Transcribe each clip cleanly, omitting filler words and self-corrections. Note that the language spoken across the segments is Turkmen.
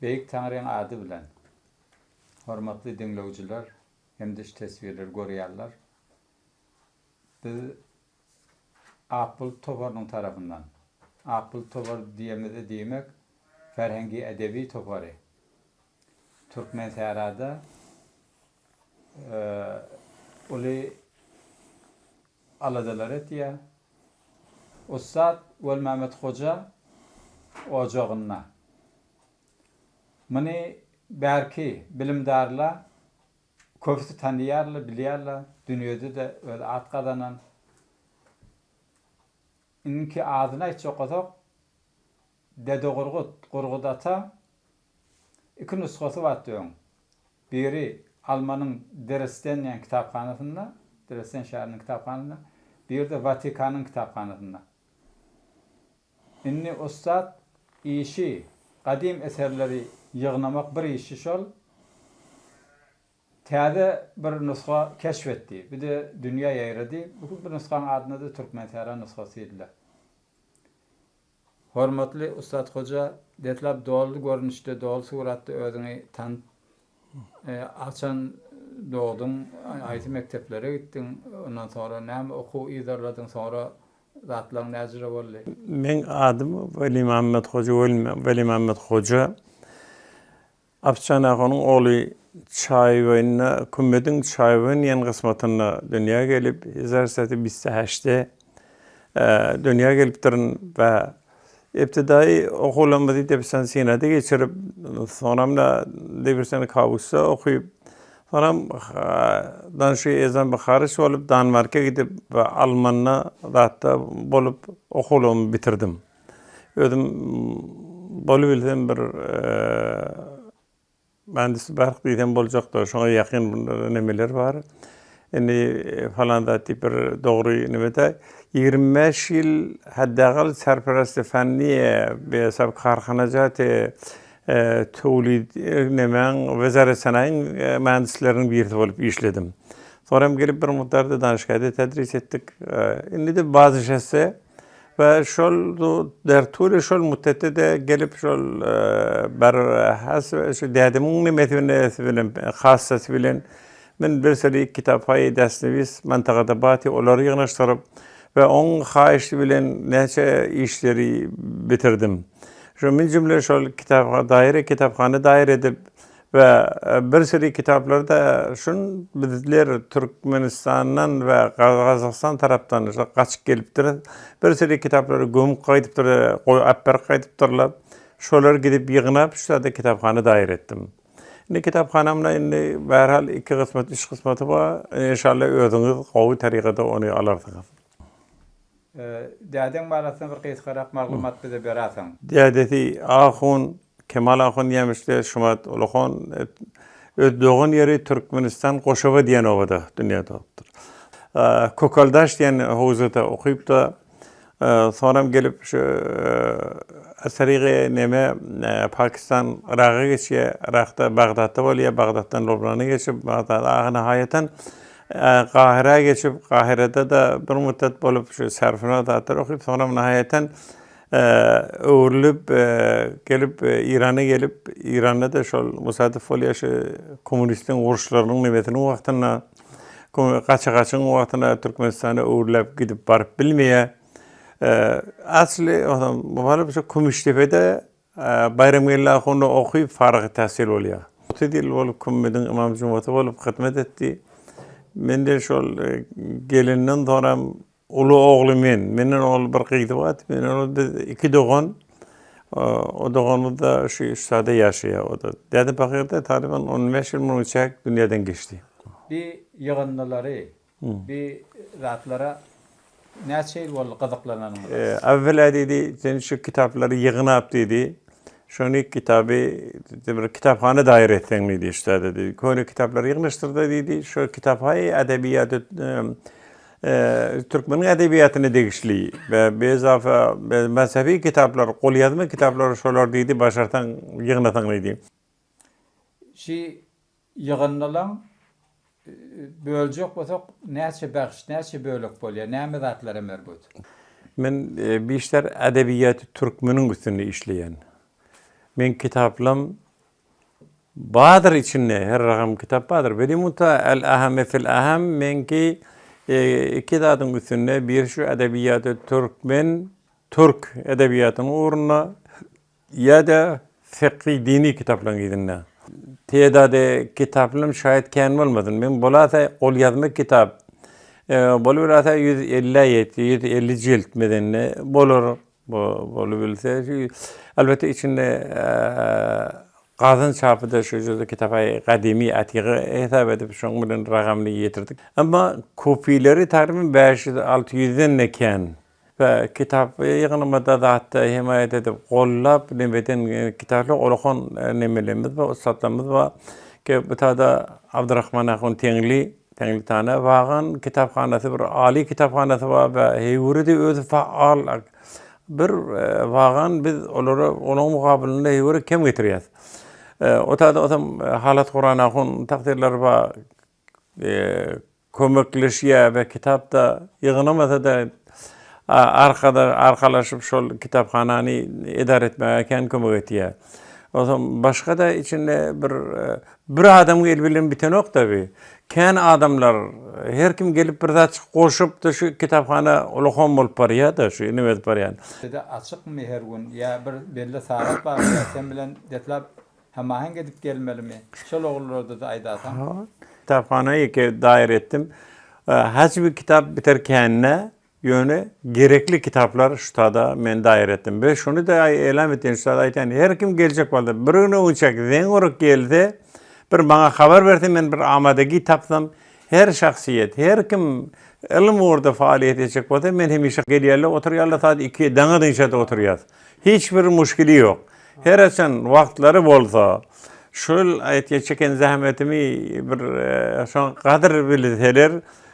Beýik Taňryň ady bilen, hormatly diňlewjiler hem-de şu teswirleri görýänler, biz Ak bulut toparynyň tarapyndan, Ak bulut topary diýemizde diýmek, Ferhengi-edebi topary Türkmensährada uly aladalar etýär. Ussat Welmämmet hoja ojagynda. Muny bärki bilimdarlar köpüsi tanyýarlar, bilýärler, dünýede-de öz at gazanan. Indiki adyny aýtjak bolsak, Dede Gurgut, Gurgut ata, iki nusgasy bardy öň. Biri Almanyň Dresden diýen kitaphanasynda, Dresden şäheriniň kitaphanasynda, biri-de Watikanyň kitaphanasynda. Indi ussat işi, gadym eserleri ýygnamak bir işi şol. Täze bir nusga keşf etdi. Bir-de dünýä ýaýrady. Bu nusgaň adyna-da Türkmensähra nusgasy diýdiler. Hormatly Ussat hoja, deslap doly görnüşde, doly suratda özüňi tanyt. Haçan dogduň, haýsy mekdeplere gitdiň, ondan soňra näme okuw yzarladyň, soňra zatlaryň näjüre boldy? Meň adym Welimämmet hoja, Welimämmet hoja. Afşan ahunyň ogly Çaýboýunda, Kümmediň Çaýboýun diýen kysmatynda dünýä gelip, hezar biste heşde dünýä gelipdirin we ibtidaýy okuwlarymyzy Debistan Sinada geçirip, soňram-da Debistan Kabusda okyp, soňram Danşy Ezan Biharyç bolup Danmarka gidip we Almanda zatda bolup okuwlarymy bitirdim. Özüm bolubilsem bir mühendis bark diýsem boljakda, şoňa ýakyn nemeler bar. Indi falan zat diýip bir dogry nemede 25 ýyl häddagal serperesti fenni be hesap karhanajat tewlid nemäň wezaret senaýyň mühendisleriniň birisi bolup işledim. Soňra hem gelip bir mukdarda danışgahda tedris etdik. Indi-de baznyşeste We şol derturi şol müddetde-de gelip şol bir has şu dädemiň nemesi bilen hassasy bilen men bir seri kitaphaýy destnewis mantagada baty olary ýygnaşdyryp we oň haýyşy bilen näçe işleri bitirdim. Şu min jümle şol kitaphana daýry kitaphana daýyr edip We bir sürü kitaplarda şun bizler Türkmenistandan we Gazagystan tarapdan şo gaçyp gelipdir. Bir sürü kitaplary gömüp gaýdypdyr, goý alyp berip gaýdypdyrlar. Şolary gidip ýygnap şu zada kitaphana daýyr etdim. Indi kitaphanamda indi bärhal iki gysmat, üç gysmaty bar. Inşallah özüňiz gowy tarikada ony alarsyňyz. Dädeň barasynda bir gysgarak maglumat bize berersiň. Dädesi ahun Kemal ahun Ýemişde Şumat Uluhan öz dogan ýeri Türkmenistan Goşoba diýen obada dünýä dogupdyr. Kökaldaş diýen howzada okypda, soňram gelip şu Asarygy neme Pakistan Yraga geçýär. Yrakda Bagdatda bolýar. Bagdatdan Lubnana geçip, Bagdada ahyry haýatan Gahira geçip, Gahirada-da bir müddet bolup şu sarfyna zatlar okyp, soňram nahaýatan öwrülip gelip Eýrana gelip, Eýranda-da şol musadyf bolýar şu kommunistleriň uruşlarynyň nemesiniň wagtynda, gaça-gaçyň wagtynda Türkmenistana öwrüläp gidip baryp bilmeýär. Asly baryp şu Kümüşdepede Baýramgeldi ahunda okyp farygy tähsil bolýar. 30 ýyl bolup Kümmediň ymam jumasy bolup hyzmat etdi. Men-de şol gelenden soňram Uly ogly men. Menden ol bir gyzy bardy. Menden ol biz iki dogan. O doganymyz-da şu Üstade ýaşaýar o-da. Däde pahyr-da tagryban 15 ýyl mundan çäk dünýeden geçdi. Bi ýygyndylary, bi zatlara näçe ýyl boldy gyzyklananyňyza? Äwwel-ä diýdi, sen şu kitaplary ýygnap diýdi, şony kitaby bir kitaphana daýyr etseň diýdi, Üstade diýdi. Köne kitaplary ýygnaşdyr-da diýdi, şu kitaphaýy edebiýaty Türkmeniň edebiýatyna degişli we bezafa mezhebi kitaplar, golýazma kitaplar şolar diýdi, başarsaň ýygnasaň diýdi. Şi ýygyndylaň böljek bolsak näçe behş, näçe bölek bolýar, näme zatlara merbut? Men bişter edebiýaty türkmeniň üstünde işleýän. Meň kitaplam. Bardyr içinde her ragam kitap bardyr. Weli munta el ahame fil aham meňki iki zadyň üstünde biri şu edebiýaty türkmen türk edebiýatynyň ugrunda ýa-da fykhy dini kitaplaryň yzynda. Tedady kitaplarym şaýat kän bolmasyn. Men bolasa golýazma kitap boluberse 150-ä ýetdi, 150 jilt medende bolar. Bolubilse, elbetde içinde gazan çapyda şu jüzi kitaby gadymy atygy hesap edip şoň bilen ragamyny ýetirdik. Emma kopileri takmynan 500-600-den de kän. We kitap ýygnamada zatda hemaýat edip gollap nemeden kitaplar olakan nemelerimiz bar, ussatlarymyz bar. Ki bu tada Abdurrahman ahun Teňli Teňlitana wagan kitaphanasy bir aly kitaphanasy bar we heýwüridi özi faal bir wagan biz olara onuň mukabylynda heýwüri kem getirýäs. O taýda osam halat Kuran ahun takdyrlary bar kömekleşýär we kitapda ýygnamasa-da arkada arkalaşyp şol kitaphanany edara etmäge kän kömek etýär. Onsoň başga-da içinde bir bir adamyň eli bilen bitenok-da bi. Kän adamlar her kim gelip bir zat goşup-da şu kitaphana ulagam bolup barýar-da şu neme edip barýan. Size açykmy her gün ýa bir belli sagat barmy ýa sen bilen deslap hemaheň edip gelmelimi? Şol ogullarda-da aýdasaň. Kitaphana ýeke daýyr etdim. Haçy bir kitap biter kände Ýöne gerekli kitaplar ştada men daýyr etdim. We şuny-da elam etýän, ştada aýtýan, her kim geljek bolsa, bir gün öňçäk zeň urup gelse, bir maňa habar berse, men bir amadagi tapsam, her şahsyýet, her kim ylym ugurda faaliýet etjek bolsa, men hemişe gelýärler, oturýarlar, saat iki, daňa dynçada oturýas. Hiç bir muşkili ýok. Her haçan wagtlary bolsa, şol aýtýan çeken zähmetimi bir şoň gadyr bilseler,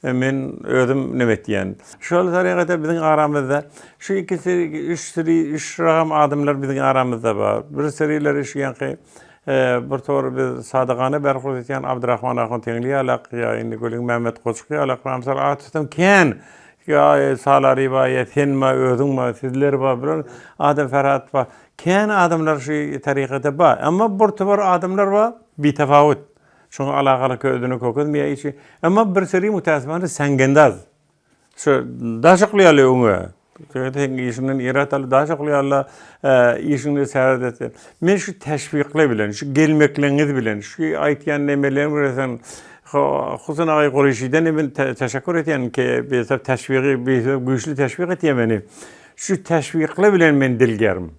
Men özüm neme etýän. Şol tarygada biziň aramyzda şu ikisi, üç süri, üç ragam adamlar biziň aramyzda bar. Bir sürileri şu ýaňky bir tory biz Sadygana berhut etýän Abdyrahman ahun Teňli ýalak, ýa indi Gülüň Mämmet Goçuk ýalak, mysal at tutsam kän. Ýa Salary bar, ýa sen bar, özüň bar, sizler bar, bir adam Ferhat bar. Kän adamlar şu tarygada bar. Emma bir topar adamlar bar, bitafawut. Şoňa alakaly özüni kökezmeýär işi. Emma bir seri mütäsifane sengendaz. Şu daş oklaýarlar öňe. Sen işinden irat alyp daş oklaýarlar, işiňde säret etsin. Men şu teşwikler bilen, şu gelmekleňiz bilen, şu aýtýan nemeleriň bilen sen Husun agaý Gureşiden men teşekkür etýän ki, bir teşwigi, bir güýçli teşwik etýär meni. Şu teşwikler bilen men dilgerim.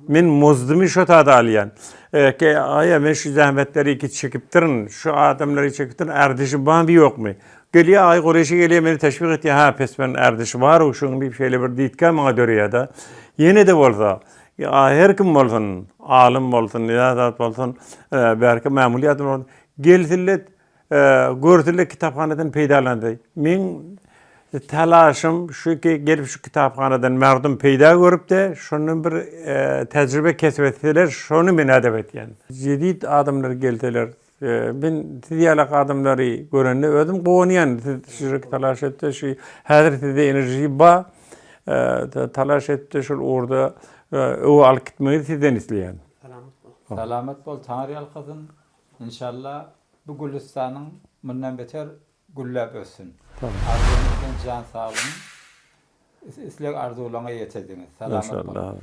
Men muzdumy şo tada alýan. Ke aýa men şu zähmetleri ki çekipdirin, şu adamlary çekipdirin, erdişi barmy ýokmy? Gelýär aý Gureşi gelýär meni teşwik etýär, ha pes ben erdişi bar şuň diýip şeýle bir diýtkä maňa döreýär-de. Ýene-de bolsa, her kim bolsun, alym bolsun, ýa zat bolsun, bärki mämuly adam bolsun, gelsinler Görsünler kitaphanadan peýdalandy. Meň talaşym şu ki gelip şu kitaphanadan merdum peýda görüp-de, şondan bir tejribe kesip etseler, şony men edep etýän. Jedid adamlar gelseler, men siz ýalak adamlary görende özüm guwanýan. Siz şurak talaş etde, şu häzir sizde enerji bar. Talaş etde şol ugurda öňe alyp gitmegi sizden isleýän. Salamat bol. Salamat bol, Taňry ýalkasyn. Inşallah bu gülüstanyň mundan beter gülläp össün. Arzuwymyz bilen jan saglygyň isleg arzuwlaňa ýetediňiz. Salamat boluň.